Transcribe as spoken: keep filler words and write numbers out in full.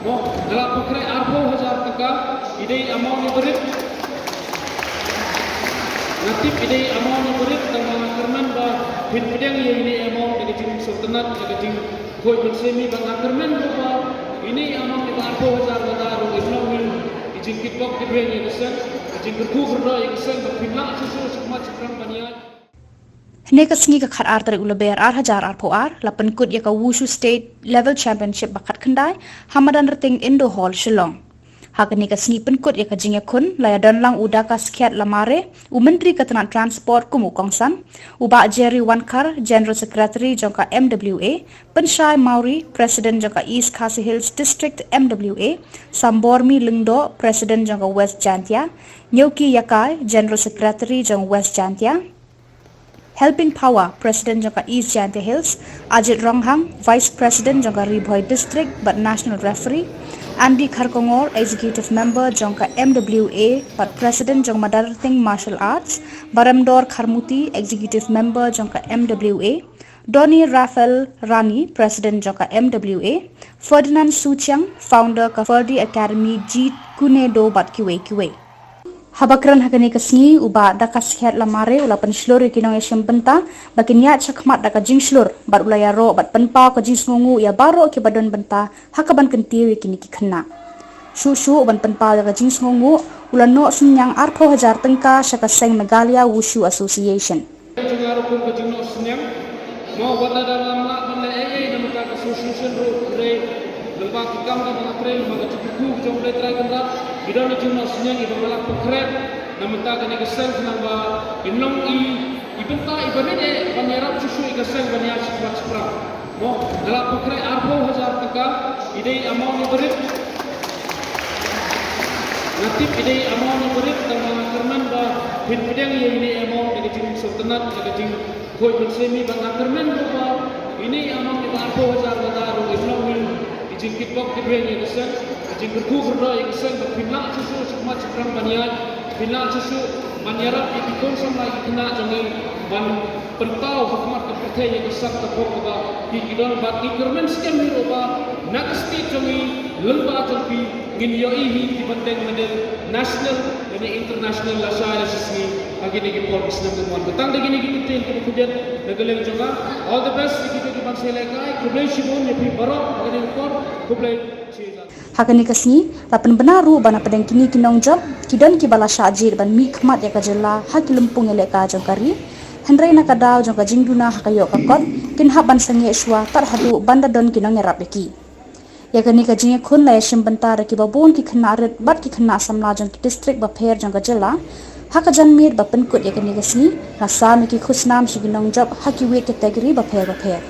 Nga la pynkhreh arphew hajar tyngka, i dei amount iba rit. Nga tip i dei amount iba rit, tang ba nga kyrmen ba phin pdiang ïa ine i amount da ka jingsngewtynnat, da ka jingkhuid mynsiem, ba nga kyrmen ba ine i amount iba arphew hajar lada ruh i long i jingkitbok kibeiñ ïa ka seng, i jingkyrkhu kyrdoh ïa ka seng, ba phin lah shuh shuh shakhmat shaphrang ban ïaid. Hynne ka sngi ka khatar tarik u Lber ar hajar arphew ar, la pynkut ïa ka Wushu State Level Championship ba khatkhyndai ha Madan Rting Indoor Hall, Shillong. Ha kane ka sngi pynkut ïa ka jingïakhun la ïadon lang u Dakaskhiat Lamare, u Myntri ka tnat Transport kum u kongsan, u Bah Jerry Wankhar, General Secretary jong ka M W A, Pynshai Mawrie, President jong ka East Khasi Hills District M W A, Sambormi Lyngdoh, President jong ka West Jaintia, Nyoki Yakai, General Secretary jong West Jaintia, Helping Power, President jong ka East Jaintia Hills, Ajit Ronghang, Vice President jong ka Ri Bhoi District bad National Referee, Andy Kharkongor, Executive Member jong ka M W A bad President jong Madan Rting Martial Arts, Baremdor Kharmuti, Executive Member jong ka M W A, Donny Raphael Rani, President jong ka M W A, Ferdinand Suchiang, Founder ka Ferdi Academy, Jeet Kune Do bad kiwei kiwei. Haba kren ha kane ka sngi, u Bah Dakaskhiat Lamare u la pynshlur ïa ki nongïashim bynta ba kin ïaid shakhmat da ka jingshlur, bad u la ïaroh bad pynpaw ka jingsngewnguh ïa baroh kiba don bynta ha kaban kyntiew ïa kine ki khynnah. Shuh shuh ban pynpaw ïa ka jingsngewnguh, u la noh synñiang arphew hajar tyngka sha ka seng Meghalaya Wushu Association. Jong nga ruh kum ka jingnoh synñiang. Mo, wat lada ngam lah ban leh ei ei na bynta ka association ruh, hynrei lyngba ki kam kiba nga trei, lyngba ka jingkyrkhu jong U Blei Trai Kynrad, ki don ki jingnoh synñiang kiba nga lah pynkhreh na bynta kane ka seng, khnang ba in long i, i bynta iba rit eh ban ïarap shuh shuh ïa ka seng ban ïaid shakhmat shaphrang. Mo, nga la pynkhreh arphew hajar tyngka, i dei amount iba rit. Nga tip i dei amount iba rit, tang ba nga kyrmen ba phin pdiang ïa ine i amount da ka jingsngewtynnat, da ka jingkhuid mynsiem, ba nga kyrmen ruh ba ine i amount iba arphew hajar lada ruh i long i jingkitbok kibeiñ ïa ka seng, i jingkyrkhu kyrdoh ïa ka seng, ba phin lah shuh shuh shakhmat shaphrang ban ïaid, phin lah shuh shuh ban ïarap ïa ki khun samla, ïa ki khynnah jong ngi ban pynpaw ha khmat ka pyrthei ïa ka sap ka pok kaba ki, ki don, bad ngi kyrmen skhem hi ruh ba na ka state jong ngi, lyngba jong phi, ngin ïohi hi ki ban teng medal national lane international lashai lashisngi ha kine ki por ki snem ki ban wan. Tang da kine ki kyntien kiba khyndiat na ka liang jong nga. All the best ïa kito ki ban sa lehkai. Khublei shibun ïa phi baroh ha kane ka por. Khublei. Ha kane ka sngi la pynbna ruh ba na pdeng kine ki nongjop ki don kiba la shah jied ban mihkhmat ïa ka jylla ha ki lympung ïalehkai jong ka ri. Hynrei na ka daw jong ka jingduna ha ka ïoh ka kot, kin hap ban sangeh shuwa tad haduh ban da don ki nongïarap ïa ki. Ïa kane ka jingïakhun la ïashim bynta da kiba bun ki khynnah rit bad ki khynnah samla jong ki district bapher jong ka jylla. Ha ka janmiet ba pynkut ïa kane ka sngi, la sam ïa ki khusnam sha ki nongjop ha ki weight category bapher bapher.